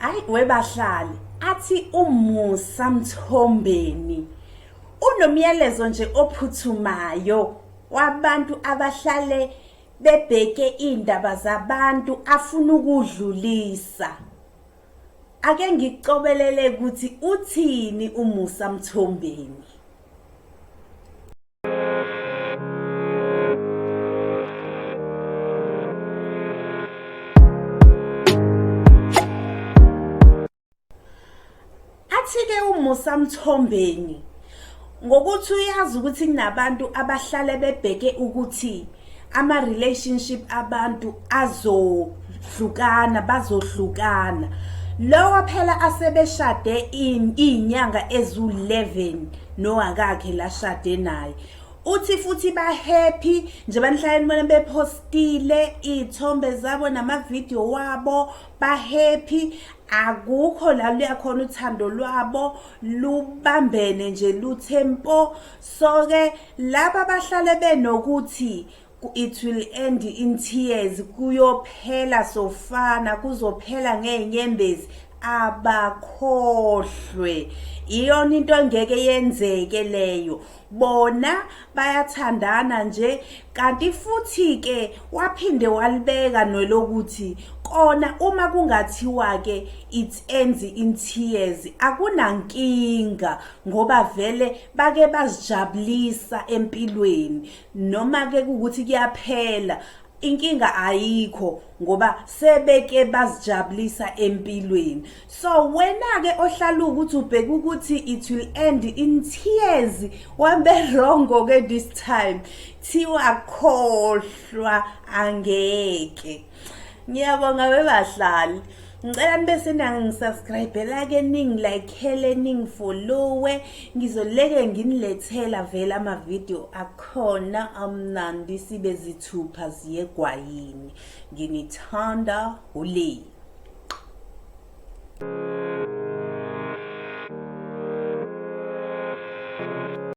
Ayi webahlali athi uMusa Mthombeni unomyalezo nje ophuthumayo wabantu abahlale bebheke iy'ndaba zabantu afuna ukudlulisa. Ake ngikucobelele ukuthi uthini uMusa Mthombeni. Athi-ke uMusa Mthombeni ngokuthi uyazi ukuthi kunabantu abahlale bebheke ukuthi ama-relationship abantu azohlukana bazohlukana lowo phela asebeshade iy'nyanga eziwu-11 nowakakhe lashade naye uthi futhi ba-happy nje banihlale nibona bephostile iy'thombe zabo namavidiyo wabo ba-happy akukho la luyakhona uthando lwabo lubambene nje luthe mpo so-ke laba bahlale benokuthi it will end in tears kuyophela sofana kuzophela ngey'nyembezi abakhohlwe iyona into engeke yenzeke leyo bona bayathandana nje kanti futhi ke waphinde walibeka nelokuthi kona uma kungathiwa ke it ends in tears akunankinga ngoba vele bake bazijabulisa empilweni noma ke kukuthi kuyaphela inkinga ayikho ngoba sebeke bazijabulisa empilweni so wena ke ohlala ukuthi ubheka ukuthi it will end in tears wambe wrong ke this time thiwa khohlwa angeke ngiyabonga bebahlali ngicela nibe senangisubscribela ke ningilayikhele ningifollowe ngizoleke nginilethela vele amavidiyo akhona amnandi sibe zithupha ziye gwayini nginithanda ule.